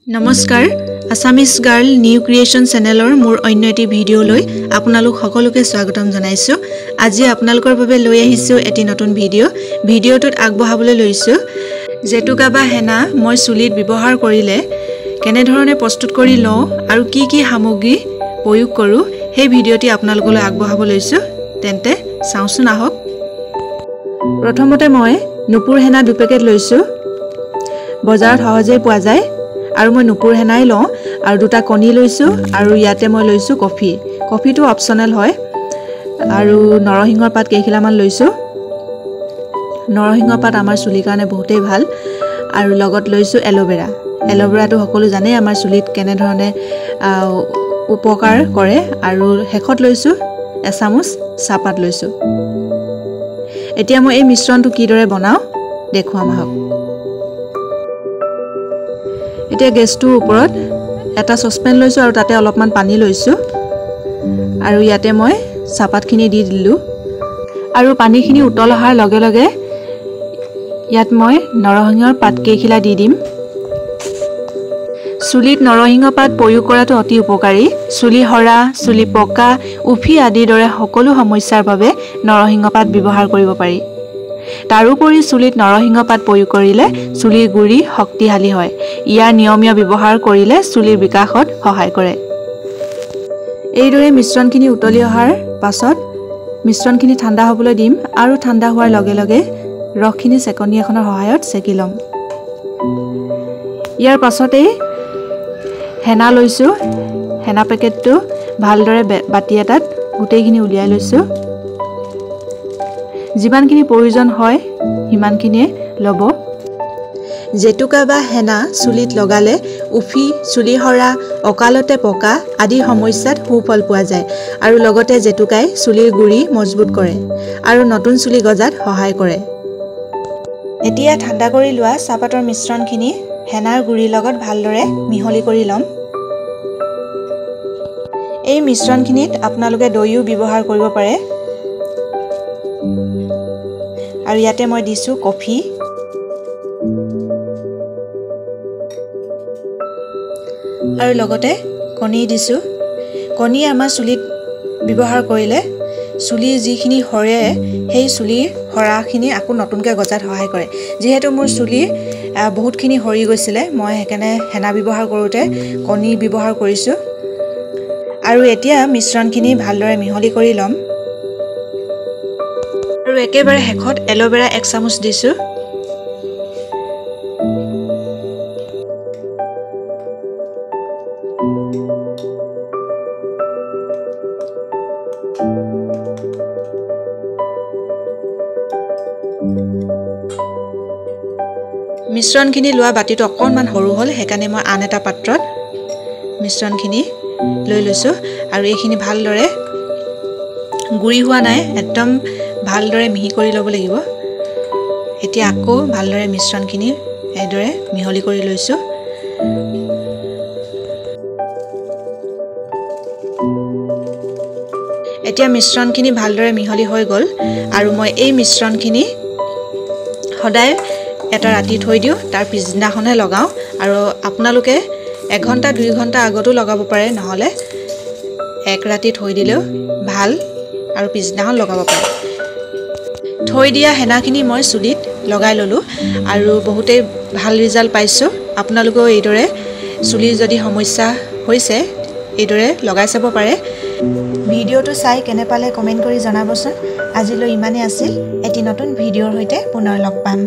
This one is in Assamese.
নমস্কাৰ, আছামিজ গাৰ্ল নিউ ক্ৰিয়েশ্যন চেনেলৰ মোৰ অন্য এটি ভিডিঅ'লৈ আপোনালোক সকলোকে স্বাগতম জনাইছোঁ। আজি আপোনালোকৰ বাবে লৈ আহিছোঁ এটি নতুন ভিডিঅ'। ভিডিঅ'টোত আগবঢ়াবলৈ লৈছোঁ জেতুকা বা হেনা মই চুলিত ব্যৱহাৰ কৰিলে কেনেধৰণে প্ৰস্তুত কৰি লওঁ আৰু কি কি সামগ্ৰী প্ৰয়োগ কৰোঁ, সেই ভিডিঅ'টি আপোনালোকলৈ আগবঢ়াব লৈছোঁ। তেন্তে চাওঁচোন আহক। প্ৰথমতে মই নুপুৰ হেনা 2 পেকেট লৈছোঁ, বজাৰত সহজেই পোৱা যায় আৰু মই নুপুৰ হেনাই লওঁ। আৰু 2টা কণী লৈছোঁ আৰু ইয়াতে মই লৈছোঁ কফি। কফিটো অপশ্যনেল হয়। আৰু নৰসিংহৰ পাত কেইখিলামান লৈছোঁ। নৰসিংহৰ পাত আমাৰ চুলিৰ কাৰণে বহুতেই ভাল। আৰু লগত লৈছোঁ এল'ভেৰা। এল'ভেৰাটো সকলো জানেই আমাৰ চুলিত কেনেধৰণে উপকাৰ কৰে। আৰু শেষত লৈছোঁ এচামুচ চাহপাত লৈছোঁ। এতিয়া মই এই মিশ্ৰণটো কিদৰে বনাওঁ দেখুৱাম আহক। এতিয়া গেছটোৰ ওপৰত এটা চচপেন লৈছোঁ আৰু তাতে অলপমান পানী লৈছোঁ আৰু ইয়াতে মই চাহপাতখিনি দি দিলোঁ। আৰু পানীখিনি উতল অহাৰ লগে লগে ইয়াত মই নৰসিংহৰ পাত কেইখিলা দি দিম। চুলিত নৰসিংহ পাত প্ৰয়োগ কৰাটো অতি উপকাৰী। চুলি সৰা, চুলি পকা, উফি আদিৰ দৰে সকলো সমস্যাৰ বাবে নৰসিংহ পাত ব্যৱহাৰ কৰিব পাৰি। তাৰোপৰি চুলিত নৰসিংহ পাত প্ৰয়োগ কৰিলে চুলিৰ গুৰি শক্তিশালী হয়। ইয়াৰ নিয়মীয়া ব্যৱহাৰ কৰিলে চুলিৰ বিকাশত সহায় কৰে। এইদৰে মিশ্ৰণখিনি উতলি অহাৰ পাছত মিশ্ৰণখিনি ঠাণ্ডা হ'বলৈ দিম আৰু ঠাণ্ডা হোৱাৰ লগে লগে ৰসখিনি চেকনি এখনৰ সহায়ত চেকি ল'ম। ইয়াৰ পাছতেই হেনা লৈছোঁ। হেনা পেকেটটো ভালদৰে বাতি এটাত গোটেইখিনি উলিয়াই লৈছোঁ। যিমানখিনি প্ৰয়োজন হয় সিমানখিনিয়ে ল'ব। জেতুকা বা হেনা চুলিত লগালে উফি, চুলি সৰা, অকালতে পকা আদি সমস্যাত সুফল পোৱা যায় আৰু লগতে জেতুকাই চুলিৰ গুৰি মজবুত কৰে আৰু নতুন চুলি গজাত সহায় কৰে। এতিয়া ঠাণ্ডা কৰি লোৱা চাহপাতৰ মিশ্ৰণখিনি হেনাৰ গুৰিৰ লগত ভালদৰে মিহলি কৰি ল'ম। এই মিশ্ৰণখিনিত আপোনালোকে দৈও ব্যৱহাৰ কৰিব পাৰে। আৰু ইয়াতে মই দিছোঁ কফি। আৰু লগতে কণী দিছোঁ। কণী আমাৰ চুলিত ব্যৱহাৰ কৰিলে চুলিৰ যিখিনি সৰে সেই চুলিৰ সৰাখিনি আকৌ নতুনকৈ গজাত সহায় কৰে। যিহেতু মোৰ চুলি বহুতখিনি সৰি গৈছিলে, মই সেইকাৰণে হেনা ব্যৱহাৰ কৰোঁতে কণী ব্যৱহাৰ কৰিছোঁ। আৰু এতিয়া মিশ্ৰণখিনি ভালদৰে মিহলি কৰি ল'ম। আৰু একেবাৰে শেষত এল'ভেৰা 1 চামুচ দিছোঁ। মিশ্ৰণখিনি লোৱা বাতিটো অকণমান সৰু হ'ল, সেইকাৰণে মই আন এটা পাত্ৰত মিশ্ৰণখিনি লৈ লৈছোঁ। আৰু এইখিনি ভালদৰে গুড়ি হোৱা নাই, একদম ভালদৰে মিহি কৰি ল'ব লাগিব। এতিয়া আকৌ ভালদৰে মিশ্ৰণখিনি এইদৰে মিহলি কৰি লৈছোঁ। এতিয়া মিশ্ৰণখিনি ভালদৰে মিহলি হৈ গ'ল। আৰু মই এই মিশ্ৰণখিনি সদায় এটা ৰাতি থৈ দিওঁ, তাৰ পিছদিনাখনহে লগাওঁ। আৰু আপোনালোকে 1 ঘণ্টা 2 ঘণ্টা আগতো লগাব পাৰে, নহ'লে এক ৰাতি থৈ দিলেও ভাল আৰু পিছদিনাখন লগাব পাৰে। থৈ দিয়া হেনাখিনি মই চুলিত লগাই ল'লোঁ আৰু বহুতেই ভাল ৰিজাল্ট পাইছোঁ। আপোনালোকেও এইদৰে চুলিৰ যদি সমস্যা হৈছে এইদৰে লগাই চাব পাৰে। ভিডিঅ'টো চাই কেনে পালে কমেণ্ট কৰি জনাবচোন। আজিলৈ ইমানেই আছিল। এটি নতুন ভিডিঅ'ৰ সৈতে পুনৰ লগ পাম।